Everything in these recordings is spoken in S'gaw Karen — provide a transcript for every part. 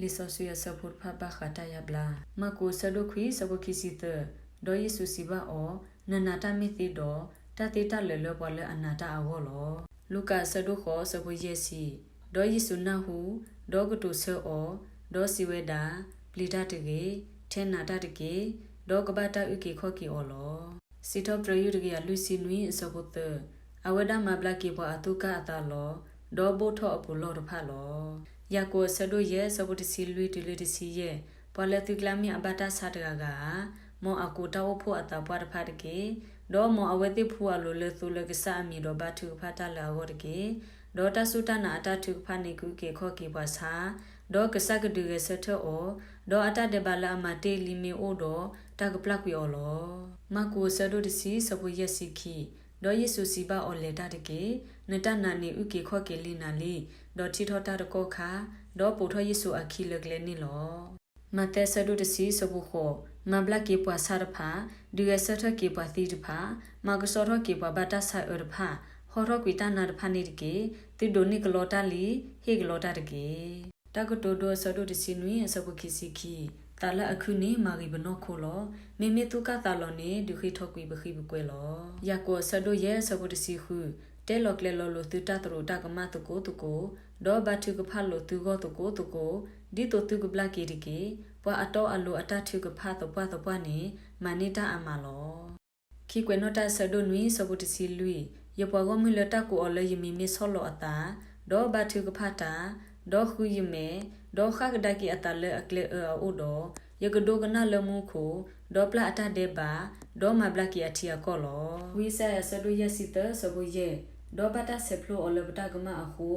လံာ်စီဆှံအဆၢဖိတဖၣ်ဘၣ်ဃးတၢ်ယါဘျါ. မၢ်ကူးအဆၢဒိၣ်ခွံ ဆၢဖိခံဆံသၢ, ဒီးယ့ၣ်ၡူးစံးဘၣ်အီၤ, နနာ်တၢ်မ့ၢ်သ့ဒီး, တၢ်သ့တၢ်လၢာ်လၢပှၤလၢအနာ်တၢ်အဂီၢ်လီၤ. လူၤကၣ်အဆၢဒိၣ်ဃိး ဆၢဖိယဲၢ်ဆံ, ဒီးယ့ၣ်ၡူးနၢ်ဟူ, ဒီးကတိၤဆၢအီၤ, ဒီးစံးဝဲဒၣ်, ပျံၤတၢ်တဂ့ၤ, ထဲနာ်တၢ်တက့ၢ်, ဒီးကဘၣ်တၢ်အုၣ်က့ၤခီၣ်က့ၤအီၤလီၤ. စံးထီၣ်ပတြၢၤယုၢ်တကယၤလွံၢ်ဆံနွံအဆၢဖိသၢ, အဝဲဒၣ်မၤဘျါက့ၤပှၤအသူၣ်ကၢ်အသးလီၤ, ဒီးဘိၣ်ထီၣ်အပူၤလီၢ်တဖၣ်လီၤ. ယၤကိာ်အဆၢဒိၣ်ယဲၢ် ဆၢဖိတဆံလွံၢ်တုၤလၢတဆံယဲၢ်, ပှၤလၢသုကျါမ့ၢ်အဘၣ်တၢ်ဆါတဂၤဂၤဧါ, မ်အကိးတၢ်အိၣ်ဖှိၣ်အသးပှၢ်တဖၣ်တက့ၢ်. ဒီးမ်အဝဲသ့ၣ်ဖှူအလိၤလၢသိလၢကစၢ်အမံၤဒီးဘါထုကဖၣ်တၢ်လၢအဂီၢ်တက့ၢ်. ဒီးတၢ်စူၢ်တၢ်နာ်အတၢ်ထုကဖၣ်န့ၣ်ကအုၣ်က့ၤခီၣ်က့ၤပှၤဆါ, ဒီးကစၢ်ကဒုးဂဲၤဆၢထၢၣ်အီၤ, ဒီးအတၢ်ဒဲးဘးလၢအမၤတ့ၢ်လံမ့ၢ်အိၣ်ဒီး, တၢ်ကပျၢ်ကွံာ်အီၤလီၤ. မၢ်ကူးအဆၢဒိၣ်တဆံ ဆၢဖိယဲၢ်ဆံခံ, ဒီးယ့ၣ်ၡူးစံးဘၣ်အီၤ လဲၤတၢ်တက့ၢ်. နတၢ်နာ်န့ၣ်အုၣ်က့ၤခီၣ်က့ၤလံနၤလံ, ဒီးထံၣ်ထီၣ်တၢ်တကီၢ်ခါ, ဒီးပိာ်ထီၣ်ယ့ၣ်ၡူးအခံလၢကျဲန့ၣ်လီၤ. မးသဲဆၢဒိၣ်တဆံ ဆၢဖိဃိး, မၤဘျါက့ၤပှၤဆါတဖၣ်, ဒုးဂဲၤဆၢထၢၣ်က့ၤပှၤသံတဖၣ်, မၤကဆှီထီၣ်က့ၤပှၤဘၣ်တၢ်ဆါအၢတဖၣ်, ဟီထီၣ်ကွံာ်တၢ်နါတဖၣ်န့ၣ်တက့ၢ်. သုဒိးန့ၢ်ကလီတၢ်လံ, ဟ့ၣ်ကလီတၢ်တက့ၢ်. တၢ်ကတိၤဒိအဆၢဒိၣ်တဆံနွံ အဆၢဖိခံဆံခံ, သးလၢအခုန့ၣ်မၤဂ့ၤပနီၢ်ခိလီၤ. မ့မ့ၢ်သူၣ်ကၢ်သးလီၤန့ၣ် ဒုးဃ့ထီၣ်ကွံာ်ပဃံပကွဲလီၤ. ယၤကိာ်အဆၢဒိၣ်ယဲၢ် အဆၢဖိတဆံဃု, တဲလီၤကျဲၤလီၤလိာ်သုတၢ်သရူးတၢ်ကမၣ်သကိးသကိး, ဒီးဘါထုကဖၣ်လိာ်သုဂီၢ်သကိးသကိး, ဒ်သိးသုကဘျါက့ၤတက့ၢ်. ပှၤအတီအလိၤအတၢ်ထုကဖၣ်သပှၢ်သပှၢ်န့ၣ် မၤန့ၢ်တၢ်အမးလီၤ. ခံကွဲးနီၣ်တၢ်အဆၢဒိၣ်နွံ အဆၢဖိတဆံလွံၢ်, ယပှၤဂီၢ်မုၢ်လၢတၢ်ကိးအီၤလၢယမံၤမ့ၢ်ဆီၣ်လီၤအသး, ဒီးဘါထုကဖၣ်တၢ်, ဒီးဃုယမဲာ်, ဒီးဃၣ်ကဒါက့ၤအသးလၢအကျဲအၢအအိၣ်ဒီး, ယကဒိကနၣ်လၢမူခိၣ်, ဒီးပျၢ်အတၢ်ဒဲးဘး, ဒီးမၤဘျါက့ၤအထံအကီၢ်လီၤ. ဝံယၡါယၤ အဆၢဒိၣ်ယဲၢ်ဆံသၢ အဆၢဖိယဲၢ်, ဒီးဘၣ်တၢ်ဆဲးဖျိအီၤလၢပတၢ်ကမၣ်အဃိ,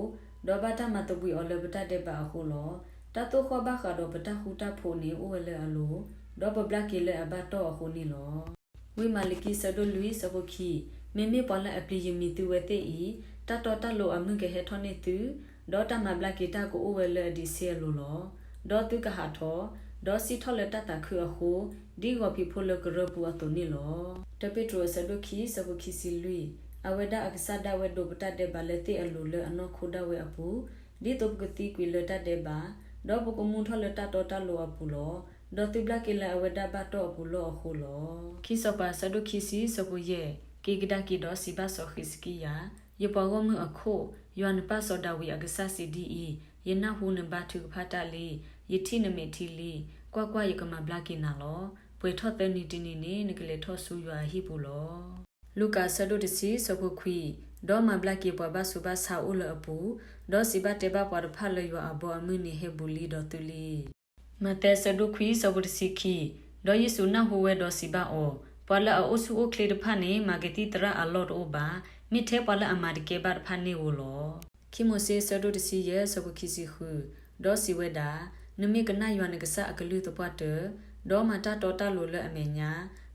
ဒီးဘၣ်တၢ်မၤသဘှံးအီၤလၢပတၢ်ဒဲးဘးအဃိလီၤ. တၢ်သိၣ်ဃီၣ်ဘၣ်ဃးဒီးပတၢ်ဃူတၢ်ဖိးန့ၣ်အိၣ်ဝဲလၢအလိၤ, ဒီးပဘျါက့ၤလၢအဘၣ်တီၢ်အဃိန့ၣ်လီၤ. ဝံမၤလကံ အဆၢဒိၣ်လွံၢ် အဆၢဖိခံ, မ့မ့ၢ်ပှၤလၢအပျံၤယမံၤသုဝဲသ့ၣ်အံၤ, တၢ်တီတၢ်လိၤအမုၢ်ကဟဲထီၣ်န့ၢ်သု, ဒီးတၢ်မၤဘျါက့ၤတၢ်ကအိၣ်ဝဲလၢအဒံးဆှံအလိၤလီၤ. ဒီးသုကဟးထီၣ်, ဒီးစံၣ်ထီၣ်လၢတၢ်သးခုအဃိ, ဒ်ဂီၤဖံးဖိလၢကရၢပူၤအသိးန့ၣ်လီၤ. တၢပ့းတရူး အဆၢဒိၣ်ခံ အဆၢဖိခံဆံလွံၢ်, အဝဲဒၣ်အကစၢ်ဒၣ်ဝဲဒိးပတၢ်ဒဲးဘးလၢသ့ၣ်အလိၤလၢအနီၢ်ခိဒၣ်ဝဲအပူၤ, ဒ်သိးပကသံကွံာ်လၢတၢ်ဒဲးဘး, ဒီးပကမူထီၣ်လၢတၢ်တီတၢ်လိၤအပူၤလီၤ. ဒီးသုဘျါက့ၤလၢအဝဲဒၣ်ဘၣ်တီၢ်အပူၤလီၢ်အဃိလီၤ. ခံစီၤပၤ အဆၢဒိၣ်ခံဆံ အဆၢဖိယဲၢ်, က့ၤကဒါက့ၤဒီးစံးဘၣ်စီၤဃံးစကံယၤ, ယပှၤဂီၢ်မုၢ်အခိၣ်, ယွၤနပၢ်စီၤဒၤဝံးအကစၢ်စံးဒ်အံၤ, ယနၢ်ဟူနဘါထုကဖၣ်တၢ်လံ, ယထံၣ်နမဲာ်ထံလံ, ကွၢ်ကွၢ်, ယကမၤဘျါက့ၤနၤလီၤ. ပှဲၤထီၣ်သၢနံၤတနံၤန့ၣ် နကလဲၤထီၣ်ဆူယွၤအဟံၣ်ပူၤလီၤ. လူၤကၣ် အဆၢဒိၣ်တဆံ အဆၢဖိခွံ, ဒီးမၤဘျါက့ၤပှၤဘၣ်ဆူးဘၣ်ဆါအိၣ်လၢအပူၤ, ဒီးစံးဘၣ်တဲဘၣ်ပှၤတဖၣ်လၢ ယွၤအဘီအမုၢ်န့ၣ်ဟဲဘူးလံဒီးသုလံ. မးသဲ အဆၢဒိၣ်ခွံ အဆၢဖိတဆံခံ, ဒီးယ့ၣ်ၡူးနၢ်ဟူဝဲဒီးစံးဘၣ်အီၤ, ပှၤလၢအအိၣ်ဆူၣ်အိၣ်ချ့တဖၣ်န့ၣ် မၤကသံၣ်သရၣ်အလီၢ်တအိၣ်ဘၣ်, မ့ၢ်ထဲပှၤလၢအမၤတကဲဘၣ်တဖၣ်န့ၣ်ဧိၤလီၤ. ခံမိၤၡ့ အဆၢဒိၣ်တဆံယဲၢ် အဆၢဖိခံဆံဃု, ဒီးစံးဝဲဒၣ်, နမ့ၢ်ကနၣ်ယွၤနကစၢ်အကလုၢ်သပှၢ်တၢၢ်, ဒီးမၤတၢ်တီတၢ်လိၤလၢအမဲာ်ညါ,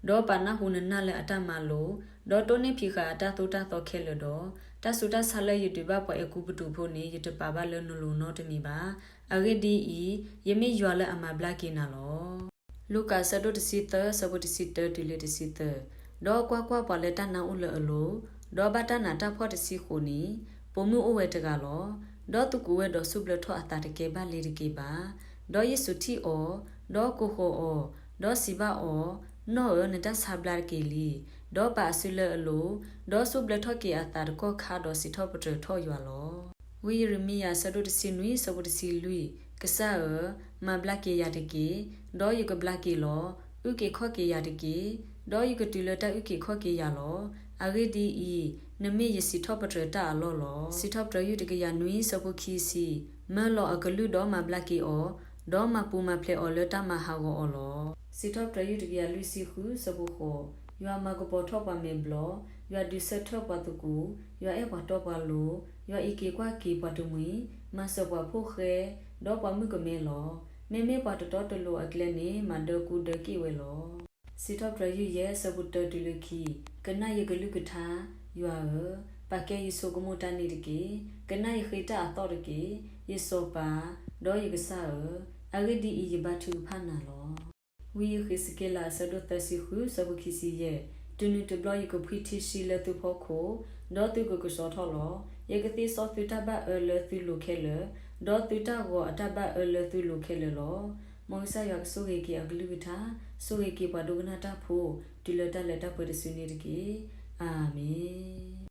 ဒီးပာ်နၢ်ဟူနနၢ်လၢအတၢ်မၤလိာ်, ဒီးတိၢ်န့ၢ်ဖံးဃာ်အတၢ်သိၣ်တၢ်သီခဲလၢာ်ဒီး, တၢ်ဆူးတၢ်ဆါလၢယဒုးဘၣ်ပှၤအဲၤကူပတူးဖိန့ၣ် ယတပာ်ဘၣ်လၢနလိၤနီတမံၤဘၣ်. အဂ့ၢ်ဒ်အံၤ, ယမ့ၢ်ယွၤလၢအမၤဘျါက့ၤနၤလီၤ. လူၤကၣ် အဆၢဒိၣ်တဆံသၢ အဆၢဖိတဆံတၢတုၤလၢတဆံသၢ, ဒီးကွၢ်ကွၢ်, ပှၤလၢတၢ်နါအိၣ်လၢအလိၤ, ဒီးဘၣ်တၢ်နးတၢ်ဖှီၣ်တဆံဃိးန့ၣ်, ပိာ်မုၣ်အိၣ်ဝဲတဂၤလီၤ. ဒီးသူၣ်ကိးဝဲဒီးစူၣ်ဘျၢထီၣ်အသးတကဲဘၣ်လ့ၤတက့ၢ်ဘၣ်. ဒီးယ့ၣ်ၡူးထံၣ်အီၤ, ဒီးကိးဃီၤအီၤ, ဒီးစံးဘၣ်အီၤ, နီၢ်ဧၢ, နတၢ်ဆါဘျါတက့ၢ်လံ. ဒီးပာ်အစုလၢအလိၤ, ဒီးစူၣ်ဘျၢထီၣ်က့ၤအသးတကီၢ်ခါဒီးစံးထီၣ်ပတြၢၤထီၣ်ယွၤလီၤ. ဝံယံးရမံယၤ အဆၢဒိၣ်တဆံနွံ အဆၢဖိတဆံလွံၢ်, ကစၢ်ဧၢ, မၤဘျါက့ၤယၤတက့ၢ်, ဒီးယကဘျါက့ၤလီၤ. အုၣ်က့ၤခီၣ်က့ၤယၤတက့ၢ်, ဒီးယကတုၤလၢတၢ်အုၣ်က့ၤခီၣ်က့ၤယၤလီၤ. အဂ့ၢ်ဒ်အံၤ, နမ့ၢ်ယစံးထီၣ်ပတြၢၤတၢ်အလီၢ်လီၤ. စံးထီၣ်ပတြၢၤယုၢ်တကယၤနွံ အဆၢဖိခံဆံ, မၢလီၤအကလုၢ်ဒီးမၤဘျါက့ၤအီၤ, ဒီးမၤပူၤမၤဖျဲးအီၤလၢတၢ်မၤဟးဂီၤအီၤလီၤ. စံးထီၣ်ပတြၢၤယုၢ်တကယၤလွံၢ်ဆံဃု အဆၢဖိဃိး, ယွၤမၤကပီၤထီၣ်ပှၤမဲာ်ဘျီၣ်, ယွၤဒုးဆၢထၢၣ်ပှၤသကူး, ယွၤအဲၣ်ပှၤတီပှၤလိၤ, ယွၤအံးက့ၤကွၢ်က့ၤပှၤတမှံၤ, မၤစၢၤပှၤဖိၣ်ဃဲ, ဒီးပှၤမုၣ်ကမဲလီၤ. မ့မ့ၢ်ပှၤတတီတလိၤအကျဲန့ၣ် မၤဒၢကူဒၢက့ၣ်ဝဲလီၤ. စံးထီၣ်ပတြၢၤယုၢ်ယဲၢ် အဆၢဖိတၢတုၤလၢခံ, ကနၣ်ယကလုၢ်ကထါ, ယွၤဧၢ, ပာ်ကဲယဆိကမိၣ်တၢ်န့ၣ်တက့ၢ်. ကနၣ်ယဃ့တၢ်အသီၣ်တက့ၢ်, ယစီၤပၤ, ဒီးယကစၢ်ဧၢ, အဂ့ၢ်ဒ်အံၤ, ယဘါထုကဖၣ်နၤလီၤ. ဝံယဃ့းစက့လး အဆၢဒိၣ်သၢဆံဃု အဆၢဖိခံဆံယဲၢ်, တနံၤတဘျီယကဖှံထံဆှံလၢသုဖီခိၣ်, ဒီးသုကကဆှီထီၣ်လီၤ. ယကသ့စီသုတၢ်ဘၣ်အၢလၢသုလိၤခဲလၢာ်, ဒီးသုတၢ်ဂီၤအတၢ်ဘၣ်အၢလၢသုလိၤခဲလၢာ်လီၤ. မ်ကစၢ်ယွၤကဆိၣ်ဂ့ၤက့ၤအကလုၢ်ကထါ, ဆိၣ်ဂ့ၤက့ၤပှၤဒိကနၣ်တၢ်ဖိ, တုၤလၢတၢ်လၢတၢ်ပှဲၤတစုန့ၣ်တက့ၢ်. အၤမ့ၣ်.